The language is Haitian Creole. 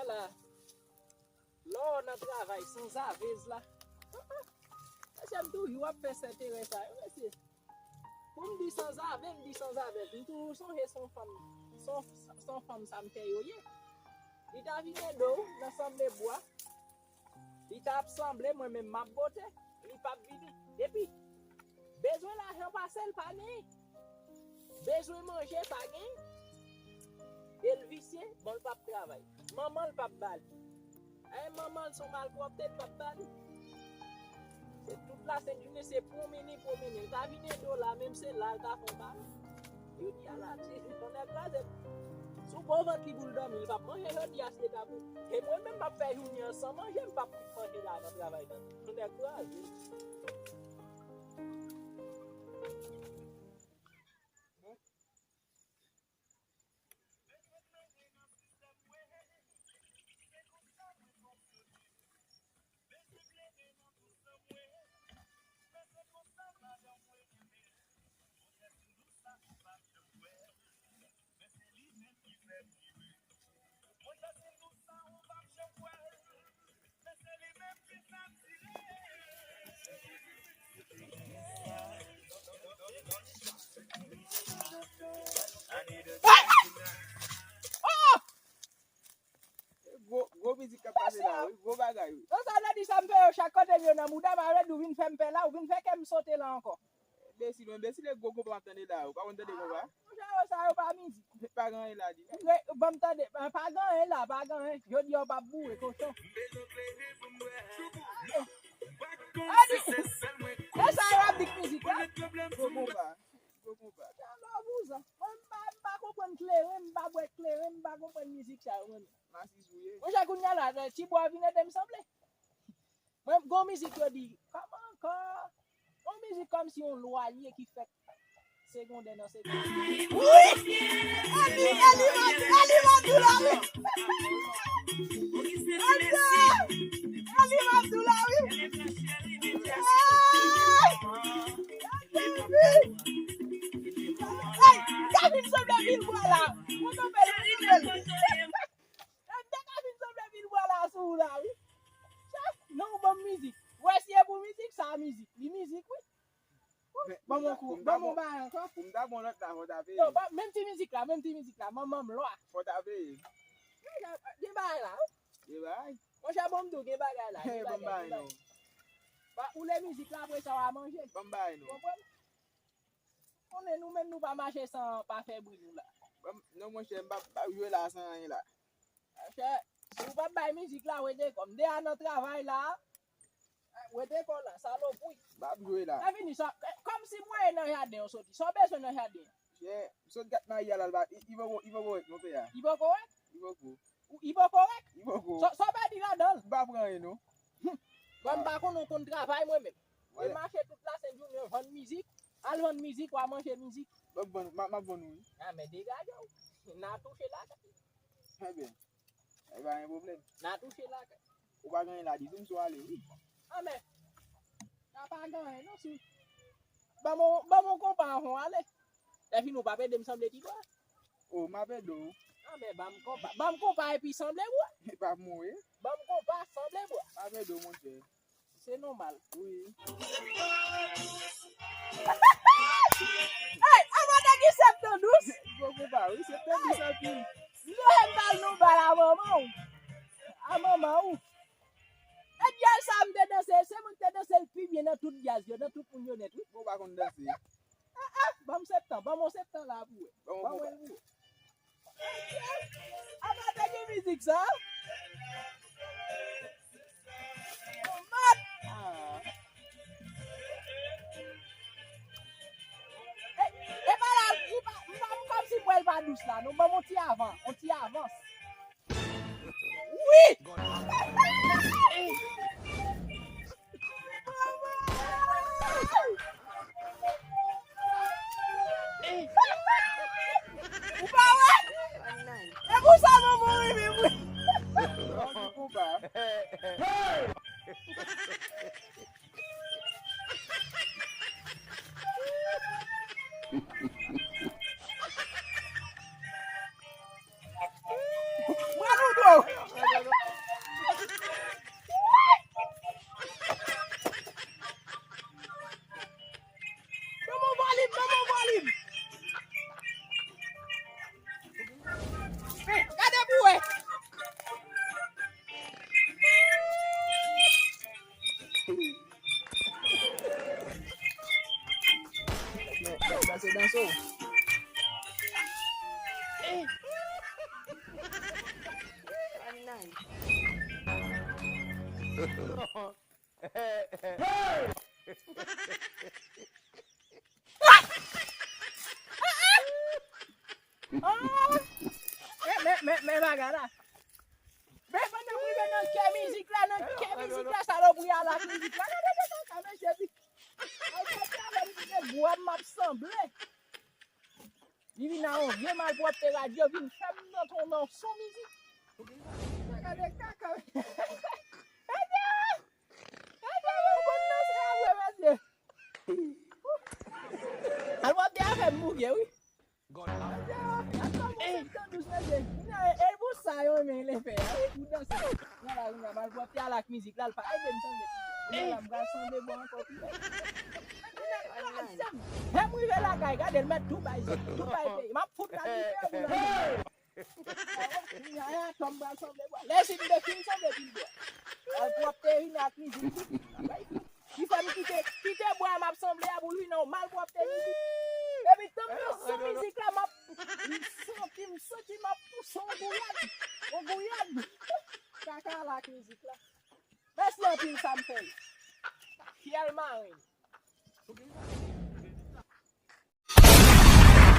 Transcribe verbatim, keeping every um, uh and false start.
la. Lè w nan travay sanzavèz la. Mesye, m toujou ap fè sèterè sa yo, mesye. Pou m di sanzave, m di sanzavèz. M toujou sonje se yon fanm, se yon, se yon fanm sa m fè yo ye. Li ta vin ede w nan sanble bwa. Li ta ap sanble mwen menm m ap bote. Li p ap vini. Epi, bezwen lajan pase l pa genyen. Bezwen manje pa genyen. E l visye, bon, l p ap travay. Manman l p ap ba li. Ay, manman l se yon malpwòpte, l p ap ba li. Se tout lasent jounen, se pwonmennen, pwonmennen. L ta vin ede w la, menm se la, l ta fè w ba li. Jodi a la, ti, ton nèg kraze. Sou gwo vant li pou l dòmi, li p ap manje jodi a, se ta pou. E mwen menm, m ap fè jounen an san manje, m p ap manje la nan travay nan. Ton nèg kraze. Gwo, gwo mizik k ap pase la, wi. Gwo bagay, wi. Sa vle di sa m fè yo chak kote m yo nan mouda m, a vle di ou vin fè m pè la, ou vin fè kè m sote la ankò. Enbesil, enbesil, e gwo konpa w ap tande la, ou pa konn tande konpa? Monchè, yo sa yo pa mizik. Pa gen anyen la, di. Ban m tande, pa gen anyen la, pa gen anyen. Jodi a w p ap boure, kochon. A di, e sa yo ap di k mizik la? Gwo konpa, gwo konpa. Sa lò vouzan. Mwen, m pa, m pa konprann kleren, m pa bwè kleren, m pa konprann mizik sa yo, mwen. Masis ou ye. Monchè, kounye a la, ti bwa vin ede m sanble. Mwen, gon mizik yo di, kòman ankò? Yon mizik kòmsi yon lwa li ye ki fèt segondè nan segondè. Wi! Eli, Eli Mad-, Eli Madou la, wi! Eli Madou la, wi! Hey! Hey! Gade m sanble vil bwa la! Mwen tonbe l, mwen tonbe l! Nèg te ka vin sanble vil bwa la sou ou la, wi. Chèf, non, ou ban m mizik. Ou wè si e pou mizik, sa mizik. Li mizik, wi. Ban m yon kou, ban m yon bagay ankò. Pou m ta bon lòt la, fò ta peye. Yo, menm ti mizik la, menm ti mizik la, manman m lwa. Fò ta peye. Gen bagay la, wi. Gen bagay. Monchè, ban m di w, gen bagay la, gen bagay, gen bagay. Ba, ou le mizik la, apre sa, w a manje. Ban m bagay, non. Konprann? Konnen nou menm nou pa mache san pa fè bri nou la. Ban m, non, monchè, m p ap, p ap jwe la san anyen la. Monchè, si w p ap bay mizik la, wete kò m. M deja nan travay la. Wete kò w la, salopri. M p ap jwe la. Sa fini, sa, kòmsi mwen ye nan jaden an soti. Sa w bezwen nan jaden an? Monchè, m sot gad Mayi a la, li pa, li, li poko, li poko wèk non, pè a. Li poko wèk? Li poko. Ou, li poko wèk? Li poko. Sa, sa w pèdi ladan l? M pa pran anyen non. Bon, m pa konnen w konn travay mwen menm. Mwen mache tout lasent jounen, vann mizik, al vann mizik, w a manje mizik. M ap vann, m ap, m ap vann ou wi. A men degaje w. N a touche lakay. Ebyen, e pa gen pwoblèm. N a touche lakay. Ou pa gen anyen la, di m si w ale wi. A men, sa pa gen anyen non, si. Ban m, ban m yon konpa anvan w ale. Lèfini w p ap ede m sanble ti bwa. O, m ap ede w. A men, ban m konpa, ban m konpa epi sanble bwa. E pa pou mwen. Ban m konpa, sanble bwa. M ap ede w, monchè. Se nòmal. Wi. Hey, avan te gen septan dous. Gwo konpa, wi, septan dous anpil. Lè m bal nou bal a manman w. A manman w. E djaz sa m te danse, se mwen ki te danse l pi byen nan tout djaz yo, nan tout moun yo nèt, wi. Bon, w pa konn danse. Ah, ah, ban m septan, ban m yon septan la pou wè. Ban m yon konpa. Apa te gen mizik sa? Mat! Ah. E, e pa la, li pa, m pa, m kòmsi m wè l pa dous la, non, ban m yon ti avan, yon ti avans. Wi! Ou pa wè? E pou sa manman w renmen mwen. Mwen nou do. Tay. Men, men, men, men bagay la. Men pandan m rive nan kè mizik la, nan kè mizik la, salopri a lak mizik la. Gade, gade, gade, mesye, epi, al fè travay, li te bwè m ap sanble. Li vin a yon vye malpwòpte radyo, vin fè m nan ton nan son mizik. Gade kaka. Mesye! Mesye, mwen konn nan se a vre, mesye. Al wap de afè m bouke, wi. Mesye, atò mwen se tan dous, mesye. Vin a, e pou sa yo renmen le fè a, wi, pou danse. Vwala, vin a, mal wap de al ak mizik la, l pa ede m sanble. Vwala, m pral sanble bon ankò pi. Lè m rive lakay, gade, l mèt tou bay zye, tou bay peyi. M ap fout la misye pou nan. Aya, tòm pral sanble bwa. Lè si m te fin sanble pil bwa. Malpwòpte vini ak mizik. Li fè m kite, kite bwa m ap sanble a pou l vin nan malpwòpte mizik. Epi tanm nan son mizik la, m ap, m santi, m santi m ap pouse yon gouyad. Yon gouyad. Kaka la ak mizik la. Mèsi anpil sa m fè l. Fyèl maren.